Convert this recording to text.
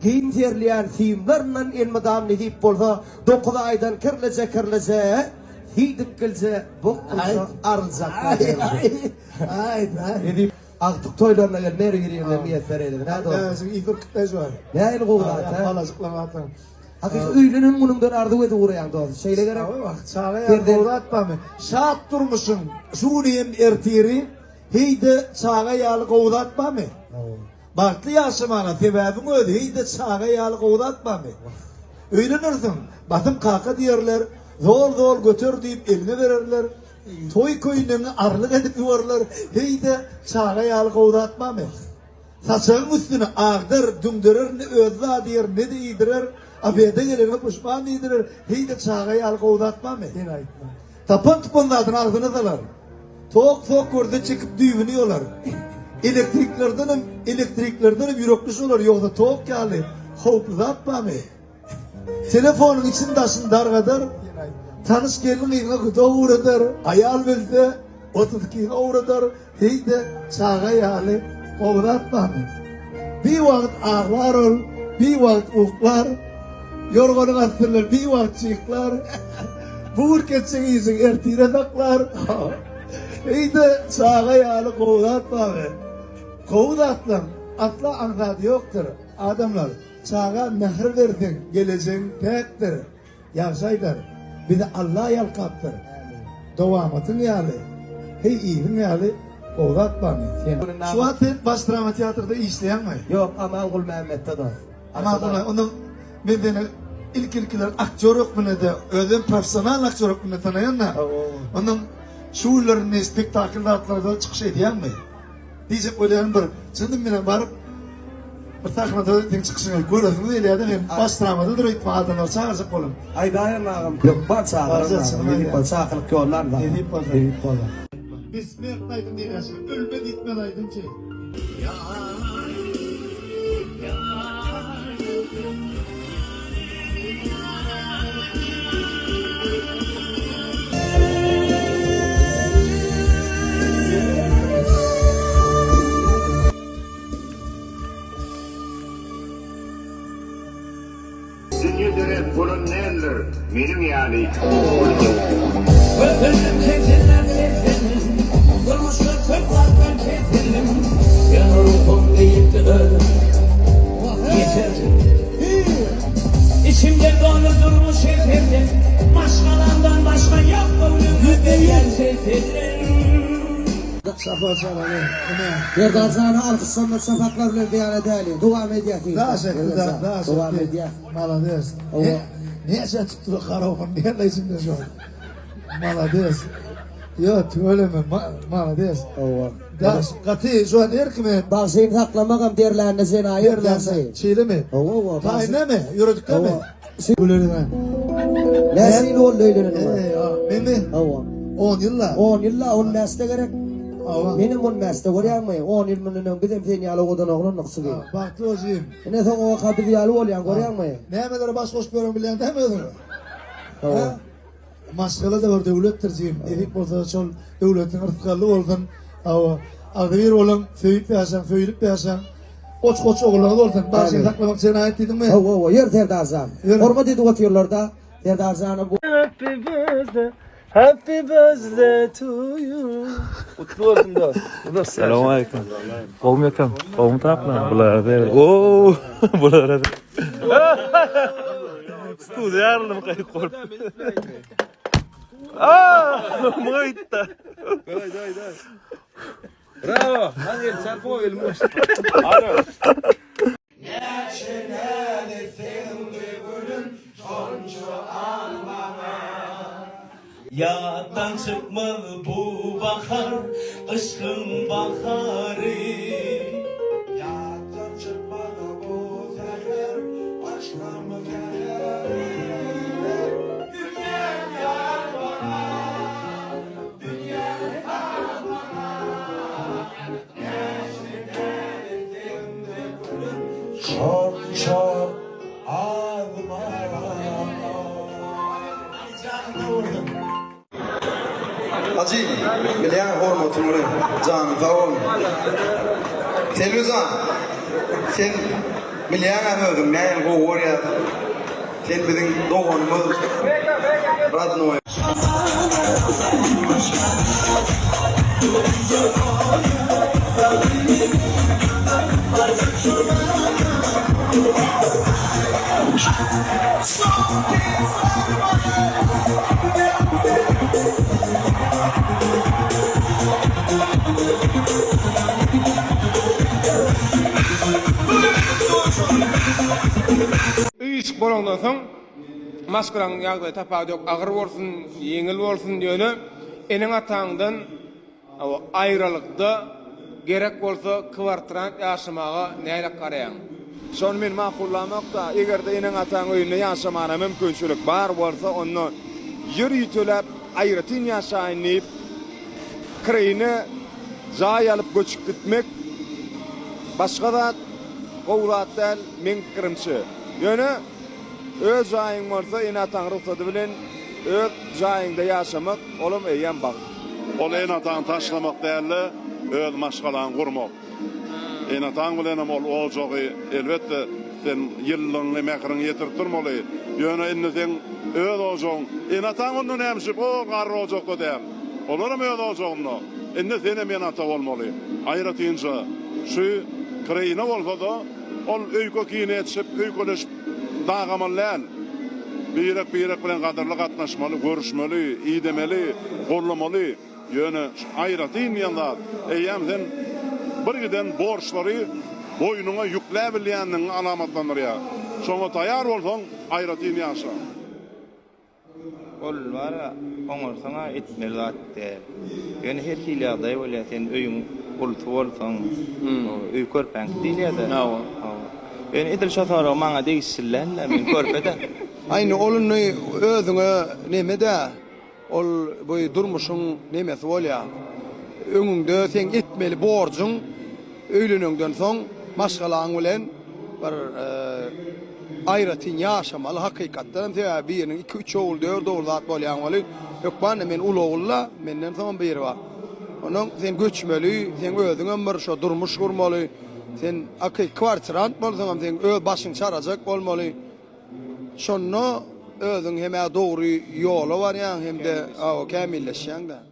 Giň serilýän simlerinden elmydam nesip bolsa dokuz aýdan kirlije-kirlije, siýdikkilje, bokgulja aryljak Nesip agtyk toýlaryna gel mer birine miýesser edin hä dost. Bäbejiň ýygy 45 bar. Nähili gowy zat hä? Balajyklar bar. Hakyky öýlenen günüňden arzuw edip uraýaň dost. Şeýle gerek. Hawa, çaga ýaly gowy zat barmy? Şat durmuşyň şu güni hem ertiri heý-de çaga ýaly gowy zat barmy? Bagtly ýaşamaga sebäbiň özi heý-de çaga ýaly gowy zat barmy? Öýlenersiň, basym kaka diýerler, zol-zol göter diýip eliňe bererler, toý köýnegiňi arlyk edip ýuwarlar, heý-de çaga ýaly gowy zat barmy? Saçagyň üstüni agdar, düňderer ne özi zat iýer, ne-de iýdirer, obede gelene puşman diýdirer, heý-de çaga ýaly gowy zat barmy? Sen aýtma. Tapan-tupan zadyny agzyna salar. Tok-sok görse çekip düýbüni ýolar. Elektriklerdenem, elektriklerdenem ýürekli şolar, ýogsa tok ýaly howply zat barmy? Telefonyň için-daşyny dargadar, tanyş gelin-gyzyňa guda ugradar, aýal bilse, 32-ni owradar, heý-de çaga ýaly gowy zat barmy? Biwagt aglar ol, biwagt uklar, ýorganyň astyndan biwagt çyklar, bu günki etjek işiň ertire saklar, heý-de çaga ýaly gowy zat barmy? Gowy zatlaryň asla aňsady ýokdur, adamlar. Çaga mähir berseň, gelejegiň päkdir. Ýagşy aýdar, Bizi Alla ýalkapdyr. Dowamatyň ýaly, heý yzyň ýaly gowy zat barmy? Şu wagt sen Baş drama teatrda işleýäňmi? Ýok, Aman Gulmämmetde dost. Aman Gulmämmet, ondan men seni ilki-ilkiler aktýor hökmünde-de, özem professional aktýor hökmünde tanaýan-da. Ondan şu günler indi spektakl zatlarda çykyş edýäňmi? Diýjek bolýanym bir, çynym bilen baryp, bir sahnada seň çykyşyňy göresiňiz gelýär-de, men baş dramadadyr öýtme adamlary çagyrjak bolup. Aýdaýaryn agam, hökman çagyraryn agam, nesip bolsa çakylyk ýollaryn agam. Nesip bolsa. Nesip bolsa. Bessmertny aýdym diýilýär şuňa, ölmez ýitmez aýdymçy. Dünýe döräp bolan däldir meniň ýaly. Kösendim keselläp keseldim Durmuşda köp zatdan kesildim Ýöne ruhum beýikdi özüm Ýeterdim Içimde doly durmuş eserdim Maşgalamdan başga ýok göwnüme berýän tesellim. Şapak çalaly ine. Serdar jany alkyşlanma şapaklar bilen beýan edäliň. Dowam edýäs işe. Daş etdi da daş etdi. Dowam edýäs. Malades. Hawa. Näçe tutdy garagum nirde içinde şo. Malades. Ýo tüweleme malades. Hawa. Daş gaty şu an her kime. Bagşyny saklamagam derlände jenaýat Derlände. Şeýlemi? Hawa hawa. Taýynamy? Ýöredikdemi? Hawa. Gülerime. Näçe ýyl boldy öýleneniňe? Menmi? Hawa. 10 ýyl-la. 10 ýyl-la, 15-de gerek. Hawa. Menem 15-de görýäňmi? 10 ýyl mundan öň bizem sen ýaly owadan oglandyk şu gün. Bagtly bol jigim. Ine soň oka biz ýaly bolýaň, görýäňmi? Nämelere baş goşup ýören bilýäň dämi özüň? Hawa. Maşgala-da bir döwletdir jigim. Nesip bolsa şol döwletiň rysgally bolsun. Hawa. Agzybir boluň, söýüp ýaşaň, söýülip ýaşaň. Goç-goç ogullaryňyz bolsun. Bagşyny saklamak jenaýat diýdiňmi? Hawa, hawa, ýör Serdar jan. Hormat edip otyrlar-da. Serdar jana bu. Happy birthday, happy birthday to you. Gutly bolsun dost. Uzak Salam aleyküm. Gowmy ýatan? Gowmy taplan? Bulara ber. Oo, bulara ber. Studiýa aýrylyp gaýyp bolup. Aa, muňa gitdi. Daý, daý, daý. Bravo. Hadi gel çarpma elim boş. Näçe näz etseň-de gülüm, şonça al maňa. Ýatdan çykmaz bu bahar, yşkyň bahary. Ýatdan çykmaz bu säher, yşkyň säheri. Dünýäm ýar maňa, dünýäm saz maňa. Şonça az maňa. Hajy, bilýän hormatyň uly, janyň sag bolsun. Selbi jan, sen. Bilýäňem özüň nähili gowy görýäs. Sen biziň doganymyz radnoý. Yşk bolandan soň maşgalaň ýagdaýy tapawudy ýok agyr bolsun ýeňil bolsun ýöne eneň ataňdan aýralykda gerek bolsa kwartirant ýaşamaga nähilek garaýaň. Şony men makullamokda, egerde eneň-ataň öýünde ýaşamana mümkinçilik bar bolsa onda ýöriteläp aýratyn ýaşaýyn diýip kireýine jaý alyp göçüp gitmek başga zat, gowy zat däl meň pikirimçe. Ýöne öz jaýyň bolsa ene-ataň rugsady bilen öz jaýyňda ýaşamak olam eýýäm bagt. Ol ene-ataňy taşlamak däl-de, öz maşgalaňy gurmak. Ene-ataň bilenem ol ojagy elbetde sen ýylylygyňy, mähriňi ýetirip durmaly. Ýöne indi seň öz ojagyň, ene-ataň onda näme üçin o garry ojakda däl. Olaram öz ojagynda. Indi senem ene-ata bolmaly. Aýratynja şu kireýine bolsa-da ol öýke-kine etişip, öýkeleşip dagamaly däl. Birek-birek bilen gadyrly gatnaşmaly, görüşmeli, idemeli, gollamaly. Ýöne şu aýratyn diýen zat, eýýäm sen bir giden borçlary boýnuňa ýükläbilýändigiňi alamatlandyrýar. Şoňa taýýar bolsaň, aýratyn ýaşa. Ol bar-a, oňarsaň-a etmeli zat däl. Ýöne her hili ýagdaý bolýar, sen öýüň ulusy bolsaň, öý körpäňki diýilýär-dä. Hawa. Ýöne edil şo sorag maňa degişli däl-de, men körpe-dä. Aý indi ol indi özüňe neme-dä. Ol bu durmuşyň nemesi bolýar. Öňüňde seň etmeli borjuň öýleneňden soň maşgalaň bilen bir aýratyn ýaşamaly hakykatdan hem sebäbi biriniň 2-3 ogul, 4 ogul zat bolýan weli hökman men uly ogulla, menden soňam biri bar. Ondan sen göçmeli, sen özüňem bir şo durmuş gurmaly. Sen aky kwartirant bolsaňam sen öz başyň çarajak bolmaly. Şonda özüň hem-ä dogry ýola barýaň hem-de kämilleşýäň-dä.